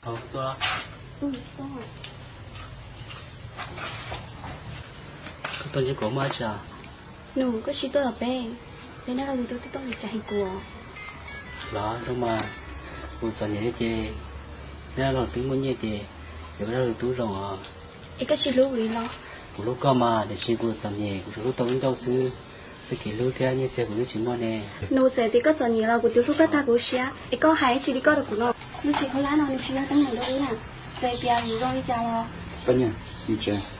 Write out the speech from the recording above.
Koj tuaj ntsib kuv muaj dab tsi? Nus, koj tsis tuaj los peb, peb nrog luag tub twb tuaj nqis tsev heev kuv. Los zoo mas, kuv txom nyem li ces, neb los twb muaj nyiaj ces, yuav nrog luag tub zoo os. Es koj tsis hlub kuv li los? Kuv hlub koj mas, tiam sis kuv txom nyem, kuv tsuas hlub tau lub ncauj xwb, txoj kev hlub thiab nyiaj txiag kuv twb tsis muaj ne. Nus, txawm tias koj txom nyem los kuv twb hlub koj tag kuv siab, es koj hais dab tsi li koj rau kuv no? Lub tsev khaub hlab no nws tsis yog teeb meem rau wb na, txawm tias yus zoo li cas los